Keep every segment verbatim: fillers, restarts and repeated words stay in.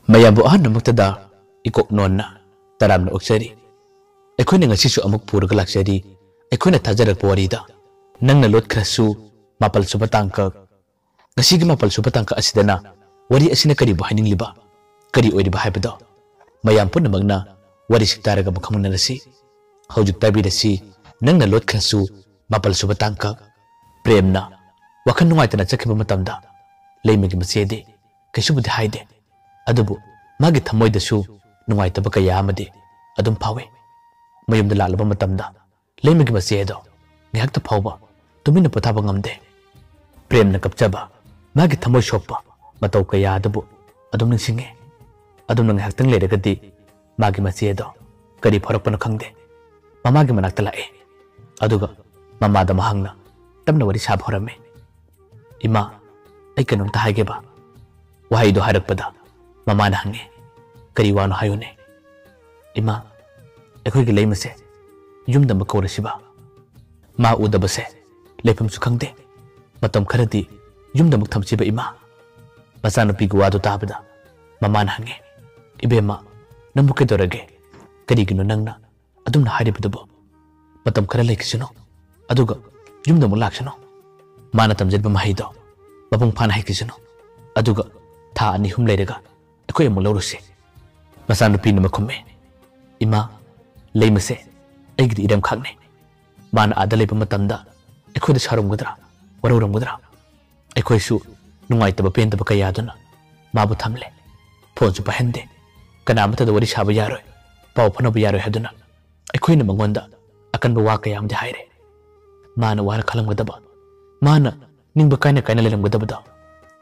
ꯃꯌꯥꯝꯕꯨ ꯑꯍꯥꯟꯕꯃꯛꯇꯗ ꯏꯀꯣꯛ ꯅꯣꯟꯅ ꯇꯔꯥꯝꯅ ꯑꯣꯛꯆꯔꯤ꯫ ꯑꯩꯈꯣꯏꯅ ꯉꯁꯤꯁꯨ ꯑꯃꯨꯛ ꯄꯨꯔꯒ ꯂꯥꯛꯆꯔꯤ ꯑꯩꯈꯣꯏꯅ ꯊꯥꯖꯔꯛꯄ ꯋꯥꯔꯤꯗ꯫ ꯅꯪꯅ ꯂꯣꯠꯈ꯭ꯔꯁꯨ ꯃꯥꯄꯜ ꯁꯨꯕ ꯇꯥꯡꯀꯛ꯫ ꯉꯁꯤꯒꯤ ꯃꯥꯄꯜ ꯁꯨꯕ ꯇꯥꯡꯀꯛ ꯑꯁꯤꯗꯅ ꯋꯥꯔꯤ ꯑꯁꯤꯅ ꯀꯔꯤꯕꯨ ꯍꯥꯏꯅꯤꯡꯂꯤꯕ, ꯀꯔꯤ ꯑꯣꯏꯔꯤꯕ ꯍꯥꯏꯕꯗꯣ ꯃꯌꯥꯝ ꯄꯨꯝꯅꯃꯛꯅ ꯋꯥꯔꯤꯁꯤ ꯇꯥꯔꯒ ꯑꯃꯨꯛ ꯈꯪꯃꯤꯟꯅꯔꯁꯤ꯫ ꯍꯧꯖꯤꯛ ꯇꯥꯕꯤꯔꯁꯤ, ꯅꯪꯅ ꯂꯣꯠꯈ꯭ꯔꯁꯨ ꯃꯥꯄꯜ ꯁꯨꯕ ꯇꯥꯡꯀꯛ꯫ ꯄ꯭ꯔꯦꯝꯅ ꯋꯥꯈꯜ ꯅꯨꯡꯉꯥꯏꯇꯅ ꯆꯠꯈꯤꯕ ꯃꯇꯝꯗ ꯂꯩꯃꯒꯤ ꯃꯆꯦꯗꯤ ꯀꯩꯁꯨꯕꯨꯗꯤ ꯍꯥꯏꯗꯦ, ꯑꯗꯨꯕꯨ ꯃꯥꯒꯤ ꯊꯃꯣꯏꯗꯁꯨ ꯅꯨꯡꯉꯥꯏꯇꯕ ꯀꯌꯥ ꯑꯃꯗꯤ ꯑꯗꯨꯝ ꯐꯥꯎꯏ꯫ ꯃꯌꯨꯝꯗ ꯂꯥꯛꯂꯕ ꯃꯇꯝꯗ ꯂꯩꯃꯒꯤ ꯃꯆꯦ ꯑꯗꯣ ꯉꯥꯏꯍꯥꯛꯇ ꯐꯥꯎꯕ ꯇꯨꯃꯤꯟꯅ ꯄꯣꯊꯥꯕ ꯉꯝꯗꯦ꯫ ꯄ꯭ꯔꯦꯝꯅ ꯀꯞꯆꯕ, ꯃꯥꯒꯤ ꯊꯃꯣꯏ ꯁꯣꯛꯄ ꯃꯇꯧ ꯀꯌꯥ ꯑꯗꯨꯕꯨ ꯑꯗꯨꯝ ꯅꯤꯡꯁꯤꯡꯉꯤ꯫ ꯑꯗꯨꯝꯅ ꯉꯥꯏꯍꯥꯛꯇꯪ ꯂꯩꯔꯒꯗꯤ ꯃꯥꯒꯤ ꯃꯆꯦ ꯑꯗꯣ ꯀꯔꯤ ꯐꯥꯎꯔꯛꯄꯅꯣ ꯈꯪꯗꯦ꯫ ꯃꯃꯥꯒꯤ ꯃꯅꯥꯛꯇ ꯂꯥꯛꯑꯦ꯫ ꯑꯗꯨꯒ ꯃꯃꯥꯗ ꯃꯍꯥꯛꯅ ꯇꯞꯅ ꯋꯥꯔꯤ ꯁꯥꯕ ꯍꯧꯔꯝꯃꯤ꯫ "ꯏꯃꯥ, ꯑꯩ ꯀꯩꯅꯣꯝꯇ ꯍꯥꯏꯒꯦꯕ꯫" ꯋꯥꯍꯩꯗꯣ ꯍꯥꯏꯔꯛꯄꯗ ꯃꯃꯥꯅ ꯍꯪꯉꯤ, "ꯀꯔꯤ ꯋꯥꯅꯣ ꯍꯥꯏꯌꯨꯅꯦ?" "ꯏꯃꯥ, ꯑꯩꯈꯣꯏꯒꯤ ꯂꯩꯃꯁꯦ ꯌꯨꯝꯗ ꯑꯃꯨꯛ ꯀꯧꯔꯁꯤꯕ? ꯃꯥ ꯎꯗꯕꯁꯦ ꯂꯩꯐꯝꯁꯨ ꯈꯪꯗꯦ꯫ ꯃꯇꯝ ꯈꯔꯗꯤ ꯌꯨꯝꯗ ꯑꯃꯨꯛ ꯊꯝꯁꯤꯕ ꯏꯃꯥ?" ꯃꯆꯥꯅꯨꯄꯤꯒꯤ ꯋꯥꯗꯨ ꯇꯥꯕꯗ ꯃꯃꯥꯅ ꯍꯪꯉꯤ, "ꯏꯕꯦꯝꯃ, ꯅꯪꯕꯨ ꯀꯩꯗꯧꯔꯒꯦ? ꯀꯔꯤꯒꯤꯅꯣ ꯅꯪꯅ ꯑꯗꯨꯝꯅ ꯍꯥꯏꯔꯤꯕꯗꯨꯕꯨ? ꯃꯇꯝ ꯈꯔ ꯂꯩꯈꯤꯁꯅꯨ, ꯑꯗꯨꯒ ꯌꯨꯝꯗ ꯑꯃꯨꯛ ꯂꯥꯛꯁꯅꯨ꯫ ꯃꯥꯅ ꯇꯝꯖꯔꯤꯕ ꯃꯍꯩꯗꯣ ꯃꯄꯨꯡ ꯐꯥꯅ ꯍꯩꯈꯤꯁꯅꯨ, ꯑꯗꯨꯒ ꯊꯥ ꯑꯅꯤ ꯑꯍꯨꯝ ꯂꯩꯔꯒ ꯑꯩꯈꯣꯏ ꯑꯃꯨꯛ ꯂꯧꯔꯨꯁꯤ꯫" ꯃꯆꯥꯅꯨꯄꯤꯅ ꯑꯃꯨꯛ ꯈꯨꯝꯃꯤ, "ꯏꯃꯥ, ꯂꯩꯃꯁꯦ ꯑꯩꯒꯤꯗꯤ ꯏꯔꯝꯈꯥꯛꯅꯤ꯫ ꯃꯥꯅ ꯑꯥꯗ ꯂꯩꯕ ꯃꯇꯝꯗ ꯑꯩꯈꯣꯏꯗ ꯁꯥꯎꯔꯝꯒꯗ꯭ꯔꯥ, ꯋꯥꯔꯧꯔꯝꯒꯗ꯭ꯔꯥ? ꯑꯩꯈꯣꯏꯁꯨ ꯅꯨꯡꯉꯥꯏꯇꯕ ꯄꯦꯟꯗꯕ ꯀꯌꯥꯗꯨꯅ ꯃꯥꯕꯨ ꯊꯝꯂꯦ꯫ ꯐꯣꯟꯁꯨ ꯄꯥꯏꯍꯟꯗꯦ꯫ ꯀꯅꯥ ꯑꯃꯠꯇꯗ ꯋꯥꯔꯤ ꯁꯥꯕ ꯌꯥꯔꯣꯏ, ꯄꯥꯎ ꯐꯥꯎꯅꯕ ꯌꯥꯔꯣꯏ ꯍꯥꯏꯗꯨꯅ ꯑꯩꯈꯣꯏꯅ ꯃꯉꯣꯟꯗ ꯑꯀꯟꯕ ꯋꯥ ꯀꯌꯥ ꯑꯃꯗꯤ ꯍꯥꯏꯔꯦ꯫ ꯃꯥꯅ ꯋꯥꯅ ꯈꯜꯂꯝꯒꯗꯕ, ꯃꯥꯅ ꯅꯤꯡꯕ ꯀꯥꯏꯅ ꯀꯥꯏꯅ ꯂꯩꯔꯝꯒꯗꯕꯗꯣ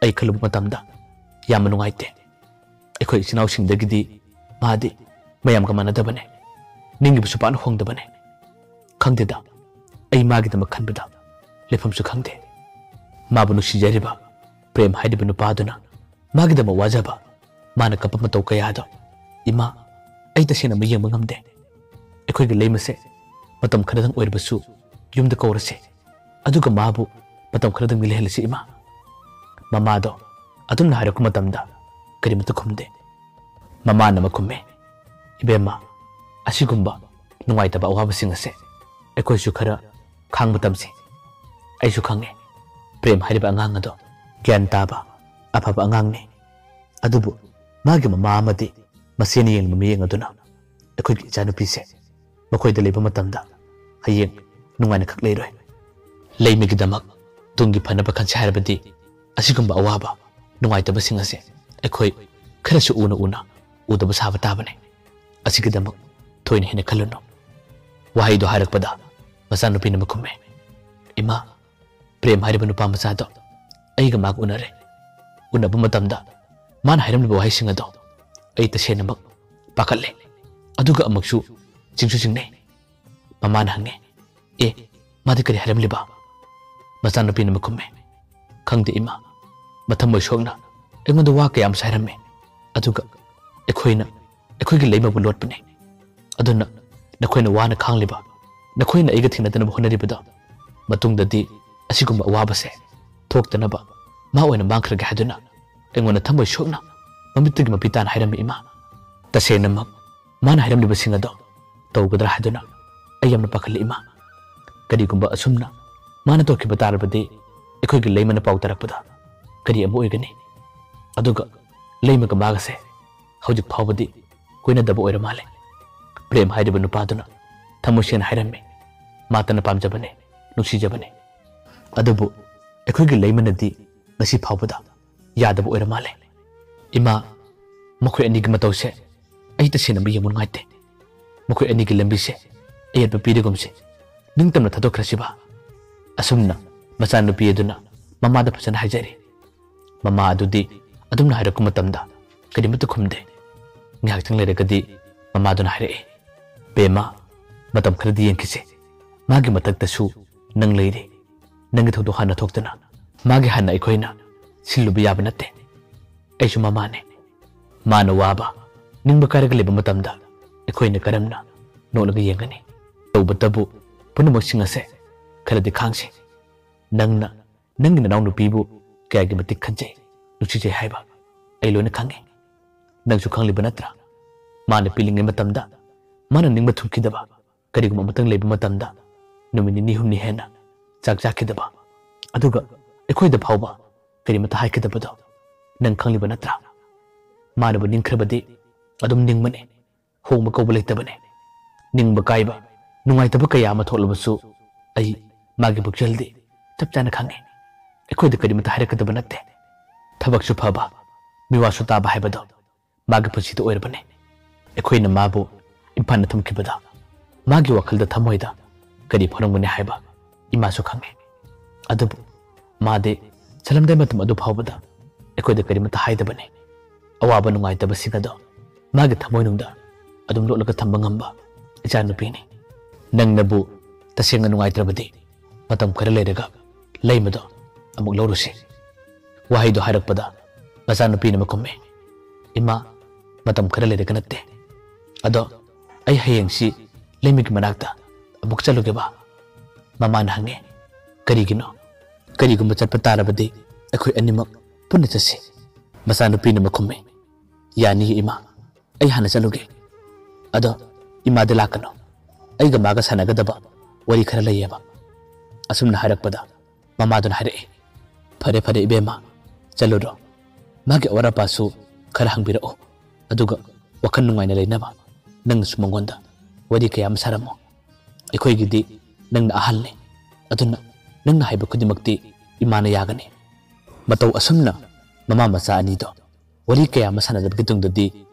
ꯑꯩ ꯈꯜꯂꯨꯕ ꯃꯇꯝꯗ ꯌꯥꯝꯅ ꯅꯨꯡꯉꯥꯏꯇꯦ꯫ ꯑꯩꯈꯣꯏ ꯏꯆꯤꯟ ꯏꯅꯥꯎꯁꯤꯡꯗꯒꯤꯗꯤ ꯃꯥꯗꯤ ꯃꯌꯥꯝꯒ ꯃꯥꯟꯅꯗꯕꯅꯦ꯫ ꯅꯤꯡꯉꯤꯕꯁꯨ ꯄꯥꯛꯅ ꯍꯣꯡꯗꯕꯅꯦ꯫ ꯈꯪꯗꯦꯗ, ꯑꯩ ꯃꯥꯒꯤꯗꯃꯛ ꯈꯟꯕꯗ ꯂꯩꯐꯝꯁꯨ ꯈꯪꯗꯦ꯫ ꯃꯥꯕꯨ ꯅꯨꯡꯁꯤꯖꯔꯤꯕ ꯄ꯭ꯔꯦꯝ ꯍꯥꯏꯔꯤꯕ ꯅꯨꯄꯥꯗꯨꯅ ꯃꯥꯒꯤꯗꯃꯛ ꯋꯥꯖꯕ, ꯃꯥꯅ ꯀꯞꯄ ꯃꯇꯧ ꯀꯌꯥꯗꯣ, ꯏꯃꯥ, ꯑꯩ ꯇꯁꯦꯡꯅ ꯑꯃ ꯌꯦꯡꯕ ꯉꯝꯗꯦ꯫ ꯑꯩꯈꯣꯏꯒꯤ ꯂꯩꯃꯁꯦ ꯃꯇꯝ ꯈꯔꯗꯪ ꯑꯣꯏꯔꯕꯁꯨ ꯌꯨꯝꯗ ꯀꯧꯔꯁꯦ, ꯑꯗꯨꯒ ꯃꯥꯕꯨ ꯃꯇꯝ ꯈꯔꯗꯪ ꯂꯩꯍꯜꯂꯁꯤ ꯏꯃꯥ꯫" ꯃꯃꯥꯗꯣ ꯑꯗꯨꯝꯅ ꯍꯥꯏꯔꯛꯄ ꯃꯇꯝꯗ ꯀꯔꯤꯃꯠꯇ ꯈꯨꯝꯗꯦ꯫ ꯃꯃꯥꯅ ꯑꯃ ꯈꯨꯝꯃꯦ, "ꯏꯕꯦꯝꯃ, ꯑꯁꯤꯒꯨꯝꯕ ꯅꯨꯡꯉꯥꯏꯇꯕ ꯑꯋꯥꯕꯁꯤꯡ ꯑꯁꯦ ꯑꯩꯈꯣꯏꯁꯨ ꯈꯔ ꯈꯥꯡꯕ ꯇꯝꯁꯤ꯫ ꯑꯩꯁꯨ ꯈꯪꯉꯦ, ꯄ꯭ꯔꯦꯝ ꯍꯥꯏꯔꯤꯕ ꯑꯉꯥꯡ ꯑꯗꯣ ꯒ꯭ꯌꯥꯟ ꯇꯥꯕ, ꯑꯐꯕ ꯑꯉꯥꯡꯅꯤ꯫ ꯑꯗꯨꯕꯨ ꯃꯥꯒꯤ ꯃꯃꯥ ꯑꯃꯗꯤ ꯃꯁꯦꯟ ꯌꯦꯡꯕ ꯃꯤꯠꯌꯦꯡ ꯑꯗꯨꯅ ꯑꯩꯈꯣꯏꯒꯤ ꯏꯆꯥꯅꯨꯄꯤꯁꯦ ꯃꯈꯣꯏꯗ ꯂꯩꯕ ꯃꯇꯝꯗ ꯍꯌꯦꯡ ꯅꯨꯡꯉꯥꯏꯅ ꯈꯛ ꯂꯩꯔꯣꯏ꯫ ꯂꯩꯃꯒꯤꯗꯃꯛ ꯇꯨꯡꯒꯤ ꯐꯅꯕ ꯈꯟꯁꯦ ꯍꯥꯏꯔꯕꯗꯤ ꯑꯁꯤꯒꯨꯝꯕ ꯑꯋꯥꯕ, ꯅꯨꯡꯉꯥꯏꯇꯕꯁꯤꯡ ꯑꯁꯦ ꯑꯩꯈꯣꯏ ꯈꯔꯁꯨ ꯎꯅ ꯎꯅ ꯎꯗꯕ ꯁꯥꯕ ꯇꯥꯕꯅꯤ꯫ ꯑꯁꯤꯒꯤꯗꯃꯛ ꯊꯣꯏꯅ ꯍꯦꯟꯅ ꯈꯜꯂꯨꯅꯨ"꯫ ꯋꯥꯍꯩꯗꯣ ꯍꯥꯏꯔꯛꯄꯗ ꯃꯆꯥꯅꯨꯄꯤꯅ ꯑꯃ ꯈꯨꯝꯃꯦ, "ꯏꯃꯥ, ꯄ꯭ꯔꯦꯝ ꯍꯥꯏꯔꯤꯕ ꯅꯨꯄꯥ ꯃꯆꯥꯗꯣ ꯑꯩꯒ ꯃꯥꯒ ꯎꯅꯔꯦ꯫ ꯎꯅꯕ ꯃꯇꯝꯗ ꯃꯥꯅ ꯍꯥꯏꯔꯝꯂꯤꯕ ꯋꯥꯍꯩꯁꯤꯡ ꯑꯗꯣ ꯑꯩ ꯇꯁꯦꯡꯅꯃꯛ ꯄꯥꯈꯠꯂꯦ, ꯑꯗꯨꯒ ꯑꯃꯨꯛꯁꯨ ꯆꯤꯡꯁꯨ ꯆꯤꯡꯅꯩ"꯫ ꯃꯃꯥꯅ ꯍꯪꯉꯦ, "ꯑꯦ, ꯃꯥꯗꯤ ꯀꯔꯤ ꯍꯥꯏꯔꯝꯂꯤꯕ?" ꯃꯆꯥꯅꯨꯄꯤꯅ ꯑꯃ ꯈꯨꯝꯃꯦ, "ꯈꯪꯗꯦ ꯏꯃꯥ, ꯃꯊꯃꯣꯏ ꯁꯣꯛꯅ ꯑꯩꯉꯣꯟꯗ ꯋꯥ ꯀꯌꯥ ꯑꯃꯁꯨ ꯍꯥꯏꯔꯝꯃꯤ꯫ ꯑꯗꯨꯒ ꯑꯩꯈꯣꯏꯅ ꯑꯩꯈꯣꯏꯒꯤ ꯂꯩꯃꯕꯨ ꯂꯣꯠꯄꯅꯤ꯫ ꯑꯗꯨꯅ ꯅꯈꯣꯏꯅ ꯋꯥꯅ ꯈꯥꯡꯂꯤꯕ, ꯅꯈꯣꯏꯅ ꯑꯩꯒ ꯊꯦꯡꯅꯗꯅꯕ ꯍꯣꯠꯅꯔꯤꯕꯗꯣ, ꯃꯇꯨꯡꯗꯗꯤ ꯑꯁꯤꯒꯨꯝꯕ ꯑꯋꯥꯕꯁꯦ ꯊꯣꯛꯇꯅꯕ ꯃꯥ ꯑꯣꯏꯅ ꯃꯥꯡꯈ꯭ꯔꯒꯦ ꯍꯥꯏꯗꯨꯅ ꯑꯩꯉꯣꯟꯗ ꯊꯃꯣꯏ ꯁꯣꯛꯅ ꯃꯃꯤꯠꯇꯒꯤ ꯃꯄꯤ ꯇꯥꯅ ꯍꯥꯏꯔꯝꯃꯤ ꯏꯃꯥ꯫ ꯇꯁꯦꯡꯅꯃꯛ ꯃꯥꯅ ꯍꯥꯏꯔꯝꯂꯤꯕꯁꯤꯡ ꯑꯗꯣ ꯇꯧꯒꯗ꯭ꯔꯥ ꯍꯥꯏꯗꯨꯅ ꯑꯩ ꯌꯥꯝꯅ ꯄꯥꯈꯠꯂꯤ ꯏꯃꯥ꯫ ꯀꯔꯤꯒꯨꯝꯕ ꯑꯁꯨꯝꯅ ꯃꯥꯅ ꯇꯧꯈꯤꯕ ꯇꯥꯔꯕꯗꯤ ꯑꯩꯈꯣꯏꯒꯤ ꯂꯩꯃꯅ ꯄꯥꯎ ꯇꯥꯔꯛꯄꯗ ꯀꯔꯤ ꯑꯃ ꯑꯣꯏꯒꯅꯤ? ꯑꯗꯨꯒ ꯂꯩꯃꯒ ꯃꯥꯒꯁꯦ ꯍꯧꯖꯤꯛ ꯐꯥꯎꯕꯗꯤ ꯀꯣꯏꯅꯗꯕ ꯑꯣꯏꯔ ꯃꯥꯜꯂꯦ꯫ ꯄ꯭ꯔꯦꯝ ꯍꯥꯏꯔꯤꯕ ꯅꯨꯄꯥꯗꯨꯅ ꯊꯃꯣꯏ ꯁꯦꯡꯅ ꯍꯥꯏꯔꯝꯃꯤ, ꯃꯥꯇꯅ ꯄꯥꯝꯖꯕꯅꯦ, ꯅꯨꯡꯁꯤꯖꯕꯅꯦ꯫ ꯑꯗꯨꯕꯨ ꯑꯩꯈꯣꯏꯒꯤ ꯂꯩꯃꯅꯗꯤ ꯉꯁꯤ ꯐꯥꯎꯕꯗ ꯌꯥꯗꯕ ꯑꯣꯏꯔ ꯃꯥꯜꯂꯦ꯫ ꯏꯃꯥ, ꯃꯈꯣꯏ ꯑꯅꯤꯒꯤ ꯃꯇꯧꯁꯦ ꯑꯩ ꯇꯁꯦꯡꯅ ꯌꯦꯡꯕ ꯅꯨꯡꯉꯥꯏꯇꯦ꯫ ꯃꯈꯣꯏ ꯑꯅꯤꯒꯤ ꯂꯝꯕꯤꯁꯦ ꯑꯌꯦꯠꯄ ꯄꯤꯔꯒꯨꯝꯁꯦ꯫ ꯅꯤꯡꯇꯝꯅ ꯊꯥꯗꯣꯛꯈ꯭ꯔꯁꯤꯕ꯫ ꯑꯁꯨꯝꯅ ꯃꯆꯥꯅꯨꯄꯤ ꯑꯗꯨꯅ ꯃꯃꯥꯗ ꯐꯖꯅ ꯍꯥꯏꯖꯔꯤ꯫ ꯃꯃꯥ ꯑꯗꯨꯗꯤ ꯑꯗꯨꯝꯅ ꯍꯥꯏꯔꯛꯄ ꯃꯇꯝꯗ ꯀꯔꯤꯃꯠꯇ ꯈꯨꯝꯗꯦ꯫ ꯉꯥꯏꯍꯥꯛꯇꯪ ꯂꯩꯔꯒꯗꯤ ꯃꯃꯥꯗꯨꯅ ꯍꯥꯏꯔꯛꯑꯦ, "ꯕꯦꯝꯃ, ꯃꯇꯝ ꯈꯔꯗꯤ ꯌꯦꯡꯈꯤꯁꯦ꯫ ꯃꯥꯒꯤ ꯃꯊꯛꯇꯁꯨ ꯅꯪ ꯂꯩꯔꯤ꯫ ꯅꯪꯒꯤ ꯊꯧꯗꯣꯛ ꯍꯥꯟꯅ ꯊꯣꯛꯇꯅ ꯃꯥꯒꯤ ꯍꯥꯟꯅ ꯑꯩꯈꯣꯏꯅ ꯁꯤꯜꯂꯨꯕ ꯌꯥꯕ ꯅꯠꯇꯦ꯫ ꯑꯩꯁꯨ ꯃꯃꯥꯅꯦ꯫ ꯃꯥꯅ ꯋꯥꯕ, ꯅꯤꯡꯕ ꯀꯥꯏꯔꯒ ꯂꯩꯕ ꯃꯇꯝꯗ ꯑꯩꯈꯣꯏꯅ ꯀꯔꯝꯅ ꯅꯣꯛꯂꯒ ꯌꯦꯡꯒꯅꯤ? ꯇꯧꯕꯇꯕꯨ ꯄꯨꯝꯅꯃꯛꯁꯤꯡ ꯑꯁꯦ ꯈꯔꯗꯤ ꯈꯥꯡꯁꯤ꯫ ꯅꯪꯅ ꯅꯪꯒꯤ ꯅꯅꯥꯎꯅꯨꯄꯤꯕꯨ ꯀꯌꯥꯒꯤ ꯃꯇꯤꯛ ꯈꯟꯖꯩ, ꯅꯨꯡꯁꯤꯖꯩ ꯍꯥꯏꯕ ꯑꯩ ꯂꯣꯏꯅ ꯈꯪꯉꯤ꯫ ꯅꯪꯁꯨ ꯈꯪꯂꯤꯕ ꯅꯠꯇ꯭ꯔꯥ? ꯃꯥꯅ ꯄꯤꯛꯂꯤꯉꯩ ꯃꯇꯝꯗ ꯃꯥꯅ ꯅꯤꯡꯕ ꯊꯨꯡꯈꯤꯗꯕ ꯀꯔꯤꯒꯨꯝꯕ ꯑꯃꯇꯪ ꯂꯩꯕ ꯃꯇꯝꯗ ꯅꯨꯃꯤꯠ ꯅꯤꯅꯤ ꯍꯨꯝꯅꯤ ꯍꯦꯟꯅ ꯆꯥꯛ ꯆꯥꯈꯤꯗꯕ꯫ ꯑꯗꯨꯒ ꯑꯩꯈꯣꯏꯗ ꯐꯥꯎꯕ ꯀꯔꯤꯃꯇ ꯍꯥꯏꯈꯤꯗꯕꯗꯣ ꯅꯪ ꯈꯪꯂꯤꯕ ꯅꯠꯇ꯭ꯔꯥ? ꯃꯥꯅꯕꯨ ꯅꯤꯡꯈ꯭ꯔꯕꯗꯤ ꯑꯗꯨꯝ ꯅꯤꯡꯕꯅꯤ, ꯍꯣꯡꯕ ꯀꯧꯕ ꯂꯩꯇꯕꯅꯤ꯫ ꯅꯤꯡꯕ ꯀꯥꯏꯕ, ꯅꯨꯡꯉꯥꯏꯇꯕ ꯀꯌꯥ ꯑꯃ ꯊꯣꯛꯂꯕꯁꯨ ꯑꯩ ꯃꯥꯒꯤ ꯄꯨꯛꯆꯦꯜꯗꯤ ꯆꯞ ꯆꯥꯅ ꯈꯪꯉꯤ꯫ ꯑꯩꯈꯣꯏꯗ ꯀꯔꯤꯃꯇ ꯍꯥꯏꯔꯛꯀꯗꯕ ꯅꯠꯇꯦ꯫ ꯊꯕꯛꯁꯨ ꯐꯕ, ꯃꯤꯋꯥꯁꯨ ꯇꯥꯕ ꯍꯥꯏꯕꯗꯣ ꯃꯥꯒꯤ ꯄꯨꯟꯁꯤꯗ ꯑꯣꯏꯔꯕꯅꯤ꯫ ꯑꯩꯈꯣꯏꯅ ꯃꯥꯕꯨ ꯏꯝꯐꯥꯜꯗ ꯊꯝꯈꯤꯕꯗ ꯃꯥꯒꯤ ꯋꯥꯈꯜꯗ, ꯊꯃꯣꯏꯗ ꯀꯔꯤ ꯐꯥꯎꯔꯝꯒꯅꯤ ꯍꯥꯏꯕ ꯏꯃꯥꯁꯨ ꯈꯪꯉꯤ꯫ ꯑꯗꯨꯕꯨ ꯃꯥꯗꯤ ꯆꯠꯂꯝꯗꯥꯏ ꯃꯇꯝ ꯑꯗꯨ ꯐꯥꯎꯕꯗ ꯑꯩꯈꯣꯏꯗ ꯀꯔꯤꯃꯠꯇ ꯍꯥꯏꯗꯕꯅꯤ꯫ ꯑꯋꯥꯕ ꯅꯨꯡꯉꯥꯏꯇꯕꯁꯤꯡ ꯑꯗꯣ ꯃꯥꯒꯤ ꯊꯃꯣꯏꯅꯨꯡꯗ ꯑꯗꯨꯝ ꯂꯣꯠꯂꯒ ꯊꯝꯕ ꯉꯝꯕ ꯏꯆꯥꯅꯨꯄꯤꯅꯤ꯫ ꯅꯪꯅꯕꯨ ꯇꯁꯦꯡꯅ ꯅꯨꯡꯉꯥꯏꯇ꯭ꯔꯕꯗꯤ ꯃꯇꯝ ꯈꯔ ꯂꯩꯔꯒ ꯂꯩꯃꯗꯣ ꯑꯃꯨꯛ ꯂꯧꯔꯨꯁꯤ꯫ ꯋꯥꯍꯩꯗꯣ ꯍꯥꯏꯔꯛꯄꯗ ꯃꯆꯥꯅꯨꯄꯤꯅ ꯑꯃ ꯈꯨꯝꯃꯤ, "ꯏꯃꯥ, ꯃꯇꯝ ꯈꯔ ꯂꯩꯔꯒ ꯅꯠꯇꯦ꯫ ꯑꯗꯣ ꯑꯩ ꯍꯌꯦꯡꯁꯤ ꯂꯩꯃꯒꯤ ꯃꯅꯥꯛꯇ ꯑꯃꯨꯛ ꯆꯠꯂꯨꯒꯦꯕ?" ꯃꯃꯥꯅ ꯍꯪꯉꯦ, "ꯀꯔꯤꯒꯤꯅꯣ? ꯀꯔꯤꯒꯨꯝꯕ ꯆꯠꯄ ꯇꯥꯔꯕꯗꯤ ꯑꯩꯈꯣꯏ ꯑꯅꯤꯃꯛ ꯄꯨꯟꯅ ꯆꯠꯁꯤ꯫" ꯃꯆꯥꯅꯨꯄꯤꯅ ꯑꯃ ꯈꯨꯝꯃꯤ, "ꯌꯥꯅꯤꯌꯦ ꯏꯃꯥ, ꯑꯩ ꯍꯥꯟꯅ ꯆꯠꯂꯨꯒꯦ꯫ ꯑꯗꯣ ꯏꯃꯥꯗꯤ ꯂꯥꯛꯀꯅꯨ, ꯑꯩꯒ ꯃꯥꯒ ꯁꯥꯟꯅꯒꯗꯕ ꯋꯥꯔꯤ ꯈꯔ ꯂꯩꯌꯦꯕ꯫" ꯑꯁꯨꯝꯅ ꯍꯥꯏꯔꯛꯄꯗ ꯃꯃꯥꯗꯨꯅ ꯍꯥꯏꯔꯛꯏ, "ꯐꯔꯦ ꯐꯔꯦ ꯏꯕꯦꯝꯃ, ꯆꯠꯂꯨꯔꯣ꯫ ꯃꯥꯒꯤ ꯑꯋꯥꯠ ꯑꯄꯥꯁꯨ ꯈꯔ ꯍꯪꯕꯤꯔꯛꯑꯣ꯫ ꯑꯗꯨꯒ ꯋꯥꯈꯜ ꯅꯨꯡꯉꯥꯏꯅ ꯂꯩꯅꯕ ꯅꯪꯅꯁꯨ ꯃꯉꯣꯟꯗ ꯋꯥꯔꯤ ꯀꯌꯥ ꯑꯃ ꯁꯥꯔꯝꯃꯣ꯫ ꯑꯩꯈꯣꯏꯒꯤꯗꯤ ꯅꯪꯅ ꯑꯍꯜꯅꯤ, ꯑꯗꯨꯅ ꯅꯪꯅ ꯍꯥꯏꯕ ꯈꯨꯗꯤꯡꯃꯛꯇꯤ ꯏꯃꯥꯅ ꯌꯥꯒꯅꯤ꯫" ꯃꯇꯧ ꯑꯁꯨꯝꯅ ꯃꯃꯥ ꯃꯆꯥ ꯑꯅꯤꯗꯣ ꯋꯥꯔꯤ ꯀꯌꯥ ꯑꯃ ꯁꯥꯟꯅꯔꯕꯒꯤ ꯇꯨꯡꯗꯗꯤ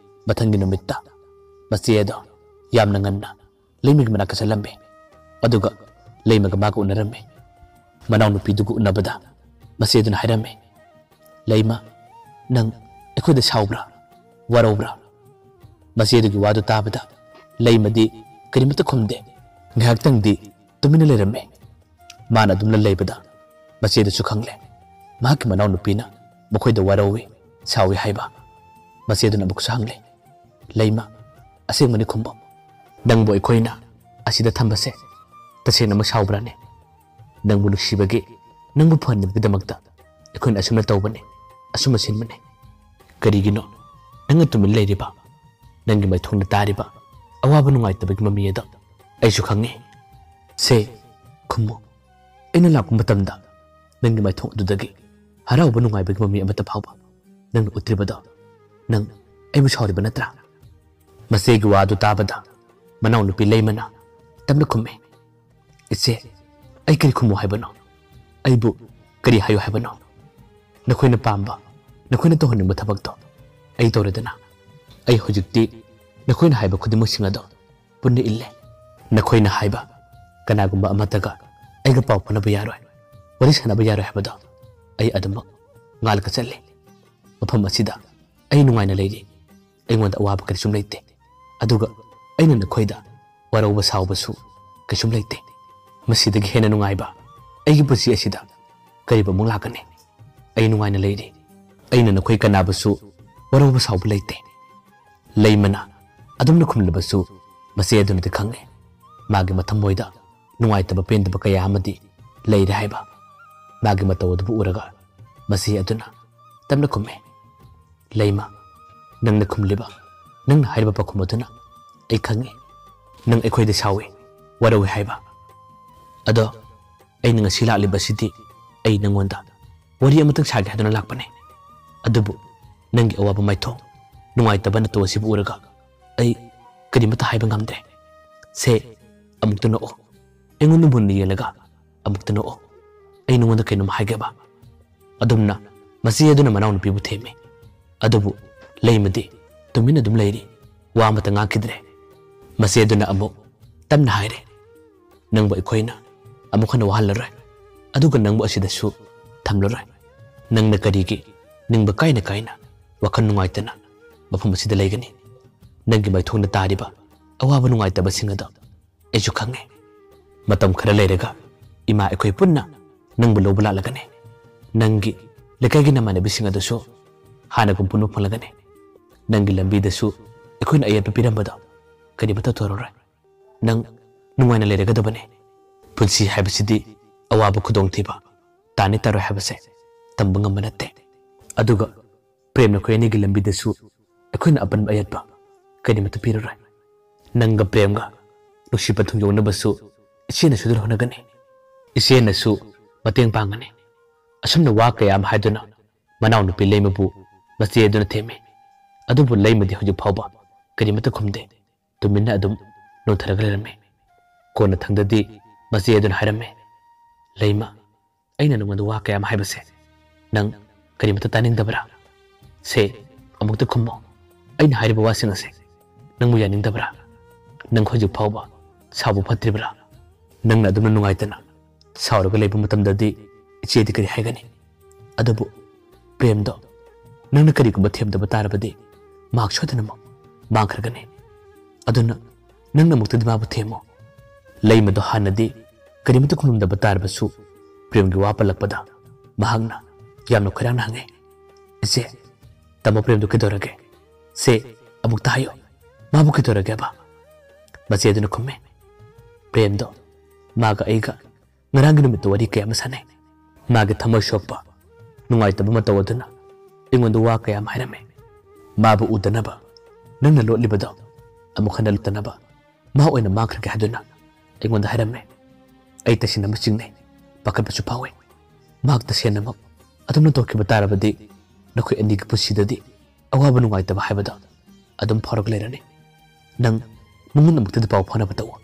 ꯃꯊꯪꯒꯤ ꯅꯨꯃꯤꯠꯇ ꯃꯆꯦ ꯑꯗꯣ ꯌꯥꯝꯅ ꯉꯟꯅ ꯂꯩꯃꯒꯤ ꯃꯅꯥꯛꯇ ꯆꯠꯂꯝꯃꯤ꯫ ꯑꯗꯨꯒ ꯂꯩꯃꯒ ꯃꯥꯒ ꯎꯅꯔꯝꯃꯤ꯫ ꯃꯅꯥꯎꯅꯨꯄꯤꯗꯨꯒ ꯎꯅꯕꯗ ꯃꯆꯦꯗꯨꯅ ꯍꯥꯏꯔꯝꯃꯤ, "ꯂꯩꯃ, ꯅꯪ ꯑꯩꯈꯣꯏꯗ ꯁꯥꯎꯕ꯭ꯔꯥ? ꯋꯥꯔꯧꯕ꯭ꯔꯥ?" ꯃꯆꯦꯗꯨꯒꯤ ꯋꯥꯗꯨ ꯇꯥꯕꯗ ꯂꯩꯃꯗꯤ ꯀꯔꯤꯃꯠꯇ ꯈꯨꯝꯗꯦ꯫ ꯉꯥꯏꯍꯥꯛꯇꯪꯗꯤ ꯇꯨꯃꯤꯟꯅ ꯂꯩꯔꯝꯃꯤ꯫ ꯃꯥꯅ ꯑꯗꯨꯝꯅ ꯂꯩꯕꯗ ꯃꯆꯦꯗꯨꯁꯨ ꯈꯪꯂꯦ꯫ ꯃꯍꯥꯛꯀꯤ ꯃꯅꯥꯎꯅꯨꯄꯤꯅ ꯃꯈꯣꯏꯗ ꯋꯥꯔꯧꯏ, ꯁꯥꯎꯏ ꯍꯥꯏꯕ꯫ ꯃꯆꯦꯗꯨꯅ ꯑꯃꯨꯛꯁꯨ ꯍꯪꯂꯦ, "ꯂꯩꯃ, ꯑꯁꯦꯡꯕꯅꯤ ꯈꯨꯝꯕ꯫ ꯅꯪꯕꯨ ꯑꯩꯈꯣꯏꯅ ꯑꯁꯤꯗ ꯊꯝꯕꯁꯦ ꯇꯁꯦꯡꯅꯃꯛ ꯁꯥꯎꯕ꯭ꯔꯥꯅꯦ? ꯅꯪꯕꯨ ꯅꯨꯡꯁꯤꯕꯒꯤ, ꯅꯪꯕꯨ ꯐꯍꯟꯅꯕꯒꯤꯗꯃꯛꯇ ꯑꯩꯈꯣꯏꯅ ꯑꯁꯨꯝꯅ ꯇꯧꯕꯅꯦ, ꯑꯁꯨꯝꯅ ꯁꯤꯟꯕꯅꯦ꯫ ꯀꯔꯤꯒꯤꯅꯣ? ꯅꯪꯅ ꯇꯨꯃꯤꯟ ꯂꯩꯔꯤꯕ, ꯅꯪꯒꯤ ꯃꯥꯏꯊꯣꯡꯗ ꯇꯥꯔꯤꯕ ꯑꯋꯥꯕ ꯅꯨꯡꯉꯥꯏꯇꯕꯒꯤ ꯃꯃꯤ ꯑꯗꯣ ꯑꯩꯁꯨ ꯈꯪꯉꯤ꯫ ꯁꯦ, ꯈꯨꯝꯃꯨ꯫ ꯑꯩꯅ ꯂꯥꯛꯄ ꯃꯇꯝꯗ ꯅꯪꯒꯤ ꯃꯥꯏꯊꯣꯡ ꯑꯗꯨꯗꯒꯤ ꯍꯔꯥꯎꯕ ꯅꯨꯡꯉꯥꯏꯕꯒꯤ ꯃꯃꯤ ꯑꯃꯠꯇ ꯐꯥꯎꯕ ꯅꯪꯅ ꯎꯠꯇ꯭ꯔꯤꯕꯗꯣ, ꯅꯪ ꯑꯩꯕꯨ ꯁꯥꯎꯔꯤꯕ ꯅꯠꯇ꯭ꯔꯥ? ꯃꯆꯦꯒꯤ ꯋꯥ ꯑꯗꯨ ꯇꯥꯕꯗ ꯃꯅꯥꯎꯅꯨꯄꯤ ꯂꯩꯃꯅ ꯇꯞꯅ ꯈꯨꯝꯃꯤ, "ꯏꯆꯦ, ꯑꯩ ꯀꯔꯤ ꯈꯨꯝꯃꯨ ꯍꯥꯏꯕꯅꯣ? ꯑꯩꯕꯨ ꯀꯔꯤ ꯍꯥꯏꯌꯨ ꯍꯥꯏꯕꯅꯣ? ꯅꯈꯣꯏꯅ ꯄꯥꯝꯕ, ꯅꯈꯣꯏꯅ ꯇꯧꯍꯟꯅꯤꯡꯕ ꯊꯕꯛꯇꯣ ꯑꯩ ꯇꯧꯔꯦꯗꯅ꯫ ꯑꯩ ꯍꯧꯖꯤꯛꯇꯤ ꯅꯈꯣꯏꯅ ꯍꯥꯏꯕ ꯈꯨꯗꯤꯡꯃꯛꯁꯤꯡ ꯑꯗꯣ ꯄꯨꯟꯅ ꯏꯜꯂꯦ꯫ ꯅꯈꯣꯏꯅ ꯍꯥꯏꯕ ꯀꯅꯥꯒꯨꯝꯕ ꯑꯃꯠꯇꯒ ꯑꯩꯒ ꯄꯥꯎ ꯐꯥꯎꯅꯕ ꯌꯥꯔꯣꯏ, ꯋꯥꯔꯤ ꯁꯥꯟꯅꯕ ꯌꯥꯔꯣꯏ ꯍꯥꯏꯕꯗꯣ ꯑꯩ ꯑꯗꯨꯃꯛ ꯉꯥꯛꯂꯒ ꯆꯠꯂꯤ꯫ ꯃꯐꯝ ꯑꯁꯤꯗ ꯑꯩ ꯅꯨꯡꯉꯥꯏꯅ ꯂꯩꯔꯤ꯫ ꯑꯩꯉꯣꯟꯗ ꯑꯋꯥꯕ ꯀꯔꯤꯁꯨꯝ ꯂꯩꯇꯦ꯫ ꯑꯗꯨꯒ ꯑꯩꯅ ꯅꯈꯣꯏꯗ ꯋꯥꯔꯧꯕ ꯁꯥꯎꯕꯁꯨ ꯀꯩꯁꯨꯝ ꯂꯩꯇꯦ꯫ ꯃꯁꯤꯗꯒꯤ ꯍꯦꯟꯅ ꯅꯨꯡꯉꯥꯏꯕ ꯑꯩꯒꯤ ꯄꯨꯟꯁꯤ ꯑꯁꯤꯗ ꯀꯔꯤꯕꯨ ꯑꯃꯨꯛ ꯂꯥꯛꯀꯅꯤ? ꯑꯩ ꯅꯨꯡꯉꯥꯏꯅ ꯂꯩꯔꯤ꯫ ꯑꯩꯅ ꯅꯈꯣꯏ ꯀꯅꯥꯕꯨꯁꯨ ꯋꯥꯔꯧꯕ ꯁꯥꯎꯕ ꯂꯩꯇꯦ꯫" ꯂꯩꯃꯅ ꯑꯗꯨꯝꯅ ꯈꯨꯝꯂꯕꯁꯨ ꯃꯆꯦ ꯑꯗꯨꯅꯗꯤ ꯈꯪꯉꯦ꯫ ꯃꯥꯒꯤ ꯃꯊꯃꯣꯏꯗ ꯅꯨꯡꯉꯥꯏꯇꯕ ꯄꯦꯟꯗꯕ ꯀꯌꯥ ꯑꯃꯗꯤ ꯂꯩꯔꯦ ꯍꯥꯏꯕ꯫ ꯃꯥꯒꯤ ꯃꯇꯧ ꯑꯗꯨꯕꯨ ꯎꯔꯒ ꯃꯆꯦ ꯑꯗꯨꯅ ꯇꯞꯅ ꯈꯨꯝꯃꯦ, "ꯂꯩꯃ, ꯅꯪꯅ ꯈꯨꯝꯂꯤꯕ, ꯅꯪꯅ ꯍꯥꯏꯔꯤꯕ ꯄꯥꯎꯈꯨꯝ ꯑꯗꯨꯅ ꯑꯩ ꯈꯪꯉꯤ꯫ ꯅꯪ ꯑꯩꯈꯣꯏꯗ ꯁꯥꯎꯏ, ꯋꯥꯔꯧꯏ ꯍꯥꯏꯕ꯫ ꯑꯗꯣ ꯑꯩꯅ ꯉꯁꯤ ꯂꯥꯛꯂꯤꯕꯁꯤꯗꯤ ꯑꯩ ꯅꯪꯉꯣꯟꯗ ꯋꯥꯔꯤ ꯑꯃꯇꯪ ꯁꯥꯒꯦ ꯍꯥꯏꯗꯨꯅ ꯂꯥꯛꯄꯅꯦ꯫ ꯑꯗꯨꯕꯨ ꯅꯪꯒꯤ ꯑꯋꯥꯕ ꯃꯥꯏꯊꯣꯡ, ꯅꯨꯡꯉꯥꯏꯇꯕ ꯅꯇꯧ ꯑꯁꯤꯕꯨ ꯎꯔꯒ ꯑꯩ ꯀꯔꯤꯃꯠꯇ ꯍꯥꯏꯕ ꯉꯝꯗ꯭ꯔꯦ꯫ ꯁꯦ, ꯑꯃꯨꯛꯇ ꯅꯣꯛꯑꯣ꯫ ꯑꯩꯉꯣꯟꯗ ꯃꯨꯟꯅ ꯌꯦꯡꯂꯒ ꯑꯃꯨꯛꯇ ꯅꯣꯛꯑꯣ꯫ ꯑꯩ ꯅꯉꯣꯟꯗ ꯀꯩꯅꯣꯝ ꯍꯥꯏꯒꯦꯕ꯫" ꯑꯗꯨꯝꯅ ꯃꯆꯦ ꯑꯗꯨꯅ ꯃꯅꯥꯎꯅꯨꯄꯤꯕꯨ ꯊꯦꯝꯃꯤ꯫ ꯑꯗꯨꯕꯨ ꯂꯩꯃꯗꯤ ꯇꯨꯃꯤꯟꯅ ꯑꯗꯨꯝ ꯂꯩꯔꯤ꯫ ꯋꯥ ꯑꯃꯠꯇ ꯉꯥꯡꯈꯤꯗ꯭ꯔꯦ꯫ ꯃꯆꯦ ꯑꯗꯨꯅ ꯑꯃꯨꯛ ꯇꯞꯅ ꯍꯥꯏꯔꯦ, "ꯅꯪꯕꯨ ꯑꯩꯈꯣꯏꯅ ꯑꯃꯨꯛ ꯍꯟꯅ ꯋꯥꯍꯜꯂꯔꯣꯏ꯫ ꯑꯗꯨꯒ ꯅꯪꯕꯨ ꯑꯁꯤꯗꯁꯨ ꯊꯝꯂꯔꯣꯏ꯫ ꯅꯪꯅ ꯀꯔꯤꯒꯤ ꯅꯤꯡꯕ ꯀꯥꯏꯅ ꯀꯥꯏꯅ ꯋꯥꯈꯜ ꯅꯨꯡꯉꯥꯏꯇꯅ ꯃꯐꯝ ꯑꯁꯤꯗ ꯂꯩꯒꯅꯤ? ꯅꯪꯒꯤ ꯃꯥꯏꯊꯣꯡꯗ ꯇꯥꯔꯤꯕ ꯑꯋꯥꯕ ꯅꯨꯡꯉꯥꯏꯇꯕꯁꯤꯡ ꯑꯗꯣ ꯑꯩꯁꯨ ꯈꯪꯉꯦ꯫ ꯃꯇꯝ ꯈꯔ ꯂꯩꯔꯒ ꯏꯃꯥ ꯑꯩꯈꯣꯏ ꯄꯨꯟꯅ ꯅꯪꯕꯨ ꯂꯧꯕ ꯂꯥꯛꯂꯒꯅꯤ꯫ ꯅꯪꯒꯤ ꯂꯩꯀꯥꯏꯒꯤ ꯅꯃꯥꯟꯅꯕꯤꯁꯤꯡ ꯑꯗꯨꯁꯨ ꯍꯥꯟꯅꯒꯨꯝ ꯄꯨꯟꯕ ꯐꯪꯂꯒꯅꯤ꯫ ꯅꯪꯒꯤ ꯂꯝꯕꯤꯗꯁꯨ ꯑꯩꯈꯣꯏꯅ ꯑꯌꯦꯠꯄ ꯄꯤꯔꯝꯕꯗꯣ ꯀꯔꯤꯃꯠꯇ ꯊꯣꯔꯔꯣꯏ꯫ ꯅꯪ ꯅꯨꯡꯉꯥꯏꯅ ꯂꯩꯔꯒꯗꯕꯅꯤ꯫ ꯄꯨꯟꯁꯤ ꯍꯥꯏꯕꯁꯤꯗꯤ ꯑꯋꯥꯕ ꯈꯨꯗꯣꯡꯊꯤꯕ ꯇꯥꯅꯤ ꯇꯥꯔꯣꯏ ꯍꯥꯏꯕꯁꯦ ꯇꯝꯕ ꯉꯝꯕ ꯅꯠꯇꯦ꯫ ꯑꯗꯨꯒ ꯄ꯭ꯔꯦꯝ, ꯅꯈꯣꯏ ꯑꯅꯤꯒꯤ ꯂꯝꯕꯤꯗꯁꯨ ꯑꯩꯈꯣꯏꯅ ꯑꯄꯟꯕ ꯑꯌꯦꯠꯄ ꯀꯔꯤꯃꯠꯇ ꯄꯤꯔꯔꯣꯏ꯫ ꯅꯪꯒ ꯄ꯭ꯔꯦꯝꯒ ꯅꯨꯡꯁꯤ ꯄꯟꯊꯨꯡ ꯌꯧꯅꯕꯁꯨ ꯏꯆꯦꯅ ꯁꯣꯏꯗꯅ ꯍꯣꯠꯅꯒꯅꯤ꯫ ꯏꯆꯦꯅꯁꯨ ꯃꯇꯦꯡ ꯄꯥꯡꯒꯅꯤ꯫ ꯑꯁꯨꯝꯅ ꯋꯥ ꯀꯌꯥ ꯑꯃ ꯍꯥꯏꯗꯨꯅ ꯃꯅꯥꯎꯅꯨꯄꯤ ꯂꯩꯃꯕꯨ ꯃꯆꯦ ꯑꯗꯨꯅ ꯊꯦꯝꯃꯤ꯫ ꯑꯗꯨꯕꯨ ꯂꯩꯃꯗꯤ ꯍꯧꯖꯤꯛ ꯐꯥꯎꯕ ꯀꯔꯤꯃꯠꯇ ꯈꯨꯝꯗꯦ꯫ ꯇꯨꯃꯤꯟꯅ ꯑꯗꯨꯝ ꯅꯣꯟꯊꯔꯒ ꯂꯩꯔꯝꯃꯤ꯫ ꯀꯣꯟꯅꯊꯪꯗꯗꯤ ꯃꯆꯦ ꯑꯗꯨꯅ ꯍꯥꯏꯔꯝꯃꯤ, "ꯂꯩꯃ, ꯑꯩꯅ ꯅꯉꯣꯟꯗ ꯋꯥ ꯀꯌꯥ ꯑꯃ ꯍꯥꯏꯕꯁꯦ ꯅꯪ ꯀꯔꯤꯃꯠꯇ ꯇꯥꯅꯤꯡꯗꯕ꯭ꯔꯥ? ꯁꯦ, ꯑꯃꯨꯛꯇ ꯈꯨꯝꯃꯣ꯫ ꯑꯩꯅ ꯍꯥꯏꯔꯤꯕ ꯋꯥꯁꯤꯡ ꯑꯁꯦ ꯅꯪꯕꯨ ꯌꯥꯅꯤꯡꯗꯕ꯭ꯔꯥ? ꯅꯪ ꯍꯧꯖꯤꯛ ꯐꯥꯎꯕ ꯁꯥꯎꯕ ꯐꯠꯇ꯭ꯔꯤꯕ꯭ꯔꯥ? ꯅꯪꯅ ꯑꯗꯨꯝꯅ ꯅꯨꯡꯉꯥꯏꯇꯅ ꯁꯥꯎꯔꯒ ꯂꯩꯕ ꯃꯇꯝꯗꯗꯤ ꯏꯆꯦꯗꯤ ꯀꯔꯤ ꯍꯥꯏꯒꯅꯤ? ꯑꯗꯨꯕꯨ ꯄ꯭ꯔꯦꯝꯗꯣ ꯅꯪꯅ ꯀꯔꯤꯒꯨꯝꯕ ꯊꯦꯝꯗꯕ ꯇꯥꯔꯕꯗꯤ ꯃꯍꯥꯛ ꯁꯣꯏꯗꯅꯃꯛ ꯃꯥꯡꯈ꯭ꯔꯒꯅꯤ꯫ ꯑꯗꯨꯅ ꯅꯪꯅ ꯑꯃꯨꯛꯇꯗꯤ ꯃꯥꯕꯨ ꯊꯦꯝꯃꯨ꯫" ꯂꯩꯃꯗꯣ ꯍꯥꯟꯅꯗꯤ ꯀꯔꯤꯃꯠꯇ ꯈꯨꯝꯂꯝꯗꯕ ꯇꯥꯔꯕꯁꯨ ꯄ꯭ꯔꯦꯝꯒꯤ ꯋꯥ ꯄꯜꯂꯛꯄꯗ ꯃꯍꯥꯛꯅ ꯌꯥꯝꯅ ꯈꯣꯏꯔꯥꯡꯅ ꯍꯪꯉꯤ, "ꯏꯆꯦ, ꯇꯥꯃꯣ ꯄ꯭ꯔꯦꯝꯗꯣ ꯀꯩꯗꯧꯔꯒꯦ? ꯁꯦ, ꯑꯃꯨꯛꯇ ꯍꯥꯏꯌꯨ, ꯃꯥꯕꯨ ꯀꯩꯗꯧꯔꯒꯦꯕ?" ꯃꯆꯦꯗꯨꯅ ꯈꯨꯝꯃꯤ, "ꯄ꯭ꯔꯦꯝꯗꯣ ꯃꯥꯒ ꯑꯩꯒ ꯉꯔꯥꯡꯒꯤ ꯅꯨꯃꯤꯠꯇ ꯋꯥꯔꯤ ꯀꯌꯥ ꯑꯃ ꯁꯥꯟꯅꯩ꯫ ꯃꯥꯒꯤ ꯊꯃꯣꯏ ꯁꯣꯛꯄ, ꯅꯨꯡꯉꯥꯏꯇꯕ ꯃꯇꯧ ꯑꯗꯨꯅ ꯑꯩꯉꯣꯟꯗ ꯋꯥ ꯀꯌꯥ ꯑꯃ ꯍꯥꯏꯔꯝꯃꯤ꯫ ꯃꯥꯕꯨ ꯎꯗꯅꯕ ꯅꯪꯅ ꯂꯣꯠꯂꯤꯕꯗꯣ ꯑꯃꯨꯛ ꯍꯟꯅ ꯂꯨꯠꯇꯅꯕ ꯃꯥ ꯑꯣꯏꯅ ꯃꯥꯡꯈ꯭ꯔꯒꯦ ꯍꯥꯏꯗꯨꯅ ꯑꯩꯉꯣꯟꯗ ꯍꯥꯏꯔꯝꯃꯤ꯫ ꯑꯩ ꯇꯁꯦꯡꯅꯃꯛ ꯆꯤꯡꯅꯩ, ꯄꯥꯈꯠꯄꯁꯨ ꯐꯥꯎꯏ꯫ ꯃꯍꯥꯛ ꯇꯁꯦꯡꯅꯃꯛ ꯑꯗꯨꯝꯅ ꯇꯧꯈꯤꯕ ꯇꯥꯔꯕꯗꯤ ꯅꯈꯣꯏ ꯑꯅꯤꯒꯤ ꯄꯨꯟꯁꯤꯗꯗꯤ ꯑꯋꯥꯕ ꯅꯨꯡꯉꯥꯏꯇꯕ ꯍꯥꯏꯕꯗꯣ ꯑꯗꯨꯝ ꯐꯥꯎꯔꯒ ꯂꯩꯔꯅꯤ꯫ ꯅꯪ ꯃꯉꯣꯟꯗ ꯑꯃꯨꯛꯇꯗꯤ ꯄꯥꯎ ꯐꯥꯎꯅꯕ ꯇꯧꯑꯣ꯫"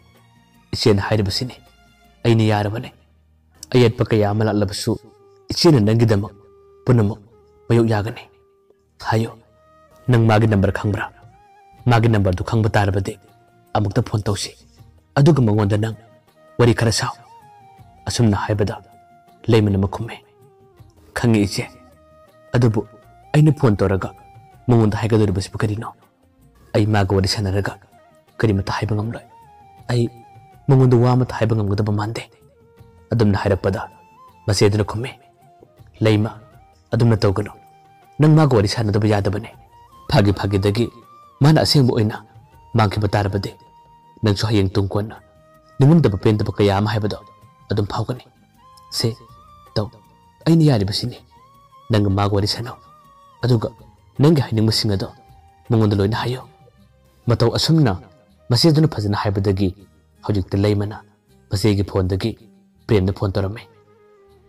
ꯏꯆꯦꯅ ꯍꯥꯏꯔꯤꯕꯁꯤꯅꯤ꯫ ꯑꯩꯅ ꯌꯥꯔꯕꯅꯤ꯫ ꯑꯌꯦꯠꯄ ꯀꯌꯥ ꯑꯃ ꯂꯥꯛꯂꯕꯁꯨ ꯏꯆꯦꯅ ꯅꯪꯒꯤꯗꯃꯛ ꯄꯨꯝꯅꯃꯛ ꯃꯥꯌꯣꯛ ꯌꯥꯒꯅꯤ꯫ ꯍꯥꯏꯌꯨ, ꯅꯪ ꯃꯥꯒꯤ ꯅꯝꯕꯔ ꯈꯪꯕ꯭ꯔꯥ? ꯃꯥꯒꯤ ꯅꯝꯕꯔꯗꯨ ꯈꯪꯕ ꯇꯥꯔꯕꯗꯤ ꯑꯃꯨꯛꯇ ꯐꯣꯟ ꯇꯧꯁꯤ꯫ ꯑꯗꯨꯒ ꯃꯉꯣꯟꯗ ꯅꯪ ꯋꯥꯔꯤ ꯈꯔ ꯁꯥꯎ꯫ ꯑꯁꯨꯝꯅ ꯍꯥꯏꯕꯗ ꯂꯩꯃꯅ ꯑꯃ ꯈꯨꯝꯃꯤ, "ꯈꯪꯉꯤ ꯏꯆꯦ, ꯑꯗꯨꯕꯨ ꯑꯩꯅ ꯐꯣꯟ ꯇꯧꯔꯒ ꯃꯉꯣꯟꯗ ꯍꯥꯏꯒꯗꯧꯔꯤꯕꯁꯤꯕꯨ ꯀꯔꯤꯅꯣ? ꯑꯩ ꯃꯥꯒ ꯋꯥꯔꯤ ꯁꯥꯟꯅꯔꯒ ꯀꯔꯤꯃꯠꯇ ꯍꯥꯏꯕ ꯉꯝꯂꯣꯏ꯫ ꯑꯩ ꯃꯉꯣꯟꯗ ꯋꯥ ꯑꯃꯠꯇ ꯍꯥꯏꯕ ꯉꯝꯒꯗꯕ ꯃꯥꯟꯗꯦ꯫" ꯑꯗꯨꯝꯅ ꯍꯥꯏꯔꯛꯄꯗ ꯃꯆꯦꯗꯨꯅ ꯈꯨꯝꯃꯤ, "ꯂꯩꯃ, ꯑꯗꯨꯝꯅ ꯇꯧꯒꯅꯨ꯫ ꯅꯪ ꯃꯥꯒ ꯋꯥꯔꯤ ꯁꯥꯟꯅꯗꯕ ꯌꯥꯗꯕꯅꯤ꯫ ꯐꯥꯒꯤ ꯐꯥꯒꯤꯗꯒꯤ ꯃꯥꯅ ꯑꯁꯦꯡꯕ ꯑꯣꯏꯅ ꯃꯥꯡꯈꯤꯕ ꯇꯥꯔꯕꯗꯤ ꯅꯪꯁꯨ ꯍꯌꯦꯡ ꯇꯨꯡ ꯀꯣꯟꯅ ꯅꯤꯡꯉꯝꯗꯕ ꯄꯦꯟꯗꯕ ꯀꯌꯥ ꯑꯃ ꯍꯥꯏꯕꯗꯣ ꯑꯗꯨꯝ ꯐꯥꯎꯒꯅꯤ꯫ ꯁꯦ, ꯇꯧ꯫ ꯑꯩꯅ ꯌꯥꯔꯤꯕꯁꯤꯅꯤ꯫ ꯅꯪꯒ ꯃꯥꯒ ꯋꯥꯔꯤ ꯁꯥꯟꯅꯧ꯫ ꯑꯗꯨꯒ ꯅꯪꯒꯤ ꯍꯥꯏꯅꯤꯡꯕꯁꯤꯡ ꯑꯗꯣ ꯃꯉꯣꯟꯗ ꯂꯣꯏꯅ ꯍꯥꯏꯌꯨ꯫ ꯃꯇꯧ ꯑꯁꯨꯝꯅ ꯃꯆꯦꯗꯨꯅ ꯐꯖꯅ ꯍꯥꯏꯕꯗꯒꯤ ꯍꯧꯖꯤꯛꯇꯤ ꯂꯩꯃꯅ ꯃꯆꯦꯒꯤ ꯐꯣꯟꯗꯒꯤ ꯄ꯭ꯔꯦꯝꯗ ꯐꯣꯟ ꯇꯧꯔꯝꯃꯤ꯫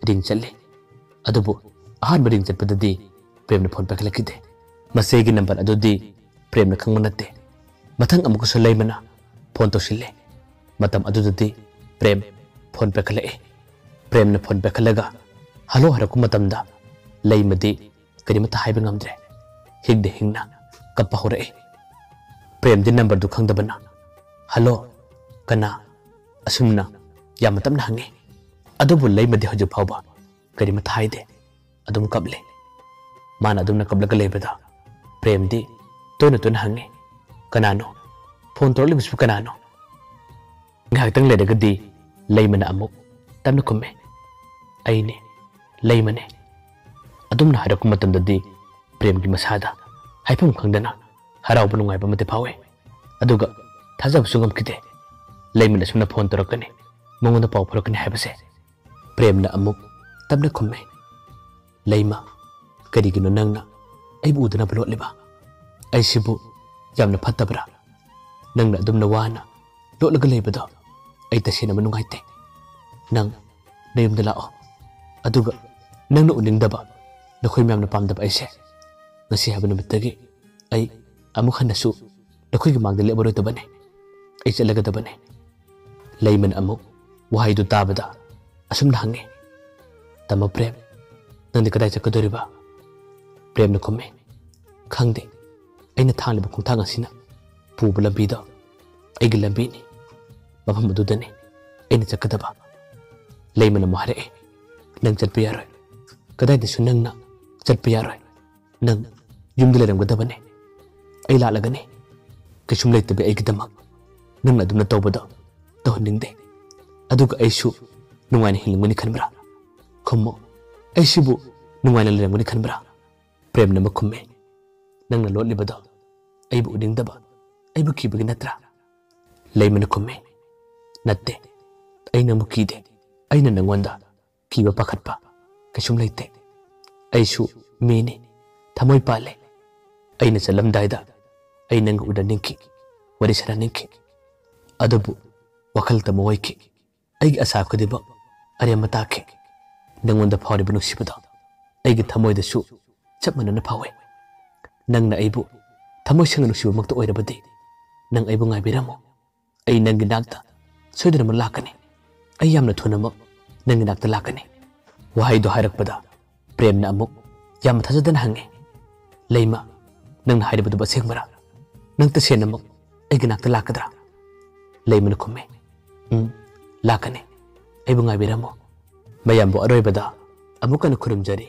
ꯔꯤꯡ ꯆꯠꯂꯤ꯫ ꯑꯗꯨꯕꯨ ꯑꯍꯥꯟꯕ ꯔꯤꯡ ꯆꯠꯄꯗꯗꯤ ꯄ꯭ꯔꯦꯝꯅ ꯐꯣꯟ ꯄꯥꯏꯈꯠꯂꯛꯈꯤꯗꯦ꯫ ꯃꯆꯦꯒꯤ ꯅꯝꯕꯔ ꯑꯗꯨꯗꯤ ꯄ꯭ꯔꯦꯝꯅ ꯈꯪꯕ ꯅꯠꯇꯦ꯫ ꯃꯊꯪ ꯑꯃꯨꯛꯀꯁꯨ ꯂꯩꯃꯅ ꯐꯣꯟ ꯇꯧꯁꯤꯜꯂꯦ꯫ ꯃꯇꯝ ꯑꯗꯨꯗꯗꯤ ꯄ꯭ꯔꯦꯝ ꯐꯣꯟ ꯄꯥꯏꯈꯠꯂꯛꯏ꯫ ꯄ꯭ꯔꯦꯝꯅ ꯐꯣꯟ ꯄꯥꯏꯈꯠꯂꯒ "ꯍꯜꯂꯣ" ꯍꯥꯏꯔꯛꯄ ꯃꯇꯝꯗ ꯂꯩꯃꯗꯤ ꯀꯔꯤꯃꯠꯇ ꯍꯥꯏꯕ ꯉꯝꯗ꯭ꯔꯦ꯫ ꯍꯤꯡꯗ ꯍꯤꯡꯅ ꯀꯞꯄ ꯍꯧꯔꯛꯏ꯫ ꯄ꯭ꯔꯦꯝꯗꯤ ꯅꯝꯕꯔꯗꯨ ꯈꯪꯗꯕꯅ "ꯍꯜꯂꯣ, ꯀꯅꯥ?" ꯑꯁꯨꯝꯅ ꯌꯥꯝꯅ ꯇꯞꯅ ꯍꯪꯉꯤ꯫ ꯑꯗꯨꯕꯨ ꯂꯩꯃꯗꯤ ꯍꯧꯖꯤꯛ ꯐꯥꯎꯕ ꯀꯔꯤꯃꯠꯇ ꯍꯥꯏꯗꯦ꯫ ꯑꯗꯨꯝ ꯀꯞꯂꯤ꯫ ꯃꯥꯅ ꯑꯗꯨꯝꯅ ꯀꯞꯂꯒ ꯂꯩꯕꯗ ꯄ꯭ꯔꯦꯝꯗꯤ ꯇꯣꯏꯅ ꯇꯣꯏꯅ ꯍꯪꯉꯤ, "ꯀꯅꯥꯅꯣ? ꯐꯣꯟ ꯇꯧꯔꯛꯂꯤꯕꯁꯤꯕꯨ ꯀꯅꯥꯅꯣ?" ꯉꯥꯏꯍꯥꯛꯇꯪ ꯂꯩꯔꯒꯗꯤ ꯂꯩꯃꯅ ꯑꯃꯨꯛ ꯇꯞꯅ ꯈꯨꯝꯃꯤ, "ꯑꯩꯅꯦ, ꯂꯩꯃꯅꯦ"꯫ ꯑꯗꯨꯝꯅ ꯍꯥꯏꯔꯛꯄ ꯃꯇꯝꯗꯗꯤ ꯄ꯭ꯔꯦꯝꯒꯤ ꯃꯁꯥꯗ ꯍꯥꯏꯐꯝ ꯈꯪꯗꯅ ꯍꯔꯥꯎꯕ ꯅꯨꯡꯉꯥꯏꯕ ꯑꯃꯗꯤ ꯐꯥꯎꯏ꯫ ꯑꯗꯨꯒ ꯊꯥꯖꯕꯁꯨ ꯉꯝꯈꯤꯗꯦ, ꯂꯩꯃꯅ ꯑꯁꯨꯝꯅ ꯐꯣꯟ ꯇꯧꯔꯛꯀꯅꯤ, ꯃꯉꯣꯟꯗ ꯄꯥꯎ ꯐꯥꯎꯔꯛꯀꯅꯤ ꯍꯥꯏꯕꯁꯦ꯫ ꯄ꯭ꯔꯦꯝꯅ ꯑꯃꯨꯛ ꯇꯞꯅ ꯈꯨꯝꯃꯤ, "ꯂꯩꯃ, ꯀꯔꯤꯒꯤꯅꯣ ꯅꯪꯅ ꯑꯩꯕꯨ ꯎꯗꯅꯕ ꯂꯣꯠꯂꯤꯕ? ꯑꯩꯁꯤꯕꯨ ꯌꯥꯝꯅ ꯐꯠꯇꯕ꯭ꯔꯥ? ꯅꯪꯅ ꯑꯗꯨꯝꯅ ꯋꯥꯅ ꯂꯣꯠꯂꯒ ꯂꯩꯕꯗꯣ ꯑꯩ ꯇꯁꯦꯡꯅ ꯅꯨꯡꯉꯥꯏꯇꯦ꯫ ꯅꯪ ꯅꯌꯨꯝꯗ ꯂꯥꯛꯑꯣ꯫ ꯑꯗꯨꯒ ꯅꯪꯅ ꯎꯅꯤꯡꯗꯕ, ꯅꯈꯣꯏ ꯃꯌꯥꯝꯅ ꯄꯥꯝꯗꯕ ꯑꯩꯁꯦ ꯉꯁꯤ ꯍꯥꯏꯕ ꯅꯨꯃꯤꯠꯇꯒꯤ ꯑꯩ ꯑꯃꯨꯛ ꯍꯟꯅꯁꯨ ꯅꯈꯣꯏꯒꯤ ꯃꯥꯡꯗ ꯂꯦꯞꯄꯔꯣꯏꯗꯕꯅꯤ꯫ ꯑꯩ ꯆꯠꯂꯒꯗꯕꯅꯤ"꯫ ꯂꯩꯃꯅ ꯑꯃꯨꯛ ꯋꯥꯍꯩꯗꯨ ꯇꯥꯕꯗ ꯑꯁꯨꯝꯅ ꯍꯪꯉꯤ, "ꯇꯥꯃꯣ ꯄ꯭ꯔꯦꯝ, ꯅꯪꯗꯤ ꯀꯗꯥꯏ ꯆꯠꯀꯗꯧꯔꯤꯕ?" ꯄ꯭ꯔꯦꯝꯅ ꯈꯨꯝꯃꯤ, "ꯈꯪꯗꯦ, ꯑꯩꯅ ꯊꯥꯡꯂꯤꯕ ꯈꯣꯡꯊꯥꯡ ꯑꯁꯤꯅ ꯄꯨꯕ ꯂꯝꯕꯤꯗꯣ ꯑꯩꯒꯤ ꯂꯝꯕꯤꯅꯤ, ꯃꯐꯝ ꯑꯗꯨꯗꯅꯤ ꯑꯩꯅ ꯆꯠꯀꯗꯕ"꯫ ꯂꯩꯃꯅ ꯑꯃꯨꯛ ꯍꯥꯏꯔꯛꯏ, "ꯅꯪ ꯆꯠꯄ ꯌꯥꯔꯣꯏ, ꯀꯗꯥꯏꯗꯁꯨ ꯅꯪꯅ ꯆꯠꯄ ꯌꯥꯔꯣꯏ꯫ ꯅꯪ ꯌꯨꯝꯗ ꯂꯩꯔꯝꯒꯗꯕꯅꯦ꯫ ꯑꯩ ꯂꯥꯛꯂꯒꯅꯤ꯫ ꯀꯩꯁꯨꯝ ꯂꯩꯇꯕꯤ ꯑꯩꯒꯤꯗꯃꯛ ꯅꯪꯅ ꯑꯗꯨꯝꯅ ꯇꯧꯕꯗꯣ ꯇꯧꯍꯟꯅꯤꯡꯗꯦ꯫ ꯑꯗꯨꯒ ꯑꯩꯁꯨ ꯅꯨꯡꯉꯥꯏꯅ ꯍꯤꯡꯂꯝꯒꯅꯤ ꯈꯟꯕ꯭ꯔꯥ? ꯈꯨꯝꯃꯣ, ꯑꯩꯁꯤꯕꯨ ꯅꯨꯡꯉꯥꯏꯅ ꯂꯩꯔꯝꯒꯅꯤ ꯈꯟꯕ꯭ꯔꯥ?" ꯄ꯭ꯔꯦꯝꯅ ꯑꯃꯨꯛ ꯈꯨꯝꯃꯤ, "ꯅꯪꯅ ꯂꯣꯠꯂꯤꯕꯗꯣ ꯑꯩꯕꯨ ꯎꯅꯤꯡꯗꯕ, ꯑꯩꯕꯨ ꯀꯤꯕꯒꯤ ꯅꯠꯇ꯭ꯔꯥ?" ꯂꯩꯃꯅ ꯈꯨꯝꯃꯤ, "ꯅꯠꯇꯦ, ꯑꯩ ꯅꯪꯕꯨ ꯀꯤꯗꯦ꯫ ꯑꯩꯅ ꯅꯪꯉꯣꯟꯗ ꯀꯤꯕ ꯄꯥꯈꯠꯄ ꯀꯩꯁꯨꯝ ꯂꯩꯇꯦ꯫ ꯑꯩꯁꯨ ꯃꯤꯅꯤ, ꯊꯃꯣꯏ ꯄꯥꯜꯂꯦ꯫ ꯑꯩꯅ ꯆꯠꯂꯝꯗꯥꯏꯗ ꯑꯩ ꯅꯪꯒ ꯎꯅꯅꯤꯡꯈꯤ, ꯋꯥꯔꯤ ꯁꯥꯟꯅꯅꯤꯡꯈꯤ꯫ ꯑꯗꯨꯕꯨ ꯋꯥꯈꯜ ꯇꯝꯃꯣ ꯑꯣꯏꯈꯤ꯫ ꯑꯩꯒꯤ ꯑꯁꯥ ꯈꯨꯗꯤꯡꯃꯛ ꯑꯔꯦꯝꯕ ꯇꯥꯈꯤ꯫ ꯅꯪꯉꯣꯟꯗ ꯐꯥꯎꯔꯤꯕ ꯅꯨꯡꯁꯤꯕꯗꯣ ꯑꯩꯒꯤ ꯊꯃꯣꯏꯗꯁꯨ ꯆꯞ ꯃꯥꯟꯅꯅ ꯐꯥꯎꯏ꯫ ꯅꯪꯅ ꯑꯩꯕꯨ ꯊꯃꯣꯏ ꯁꯦꯡꯅ ꯅꯨꯡꯁꯤꯕꯃꯛꯇ ꯑꯣꯏꯔꯕꯗꯤ ꯅꯪ ꯑꯩꯕꯨ ꯉꯥꯏꯕꯤꯔꯝꯃꯨ꯫ ꯑꯩ ꯅꯪꯒꯤ ꯅꯥꯛꯇ ꯁꯣꯏꯗꯅꯃꯛ ꯂꯥꯛꯀꯅꯤ꯫ ꯑꯩ ꯌꯥꯝꯅ ꯊꯨꯅꯃꯛ ꯅꯪꯒꯤ ꯅꯥꯛꯇ ꯂꯥꯛꯀꯅꯤ꯫ ꯋꯥꯍꯩꯗꯣ ꯍꯥꯏꯔꯛꯄꯗ ꯄ꯭ꯔꯦꯝꯅ ꯑꯃꯨꯛ ꯌꯥꯝꯅ ꯊꯥꯖꯗꯅ ꯍꯪꯉꯤ, "ꯂꯩꯃ, ꯅꯪꯅ ꯍꯥꯏꯔꯤꯕꯗꯨꯕꯨ ꯑꯁꯦꯡꯕꯔꯥ? ꯅꯪ ꯇꯁꯦꯡꯅꯃꯛ ꯑꯩꯒꯤ ꯅꯥꯛꯇ ꯂꯥꯛꯀꯗ꯭ꯔꯥ?" ꯂꯩꯃꯅ ꯈꯨꯝꯃꯤ, "ꯎꯝ, ꯂꯥꯛꯀꯅꯤ꯫ ꯑꯩꯕꯨ ꯉꯥꯏꯕꯤꯔꯝꯃꯨ꯫" ꯃꯌꯥꯝꯕꯨ ꯑꯔꯣꯏꯕꯗ ꯑꯃꯨꯛ ꯍꯟꯅ ꯈꯨꯔꯨꯝꯖꯔꯤ꯫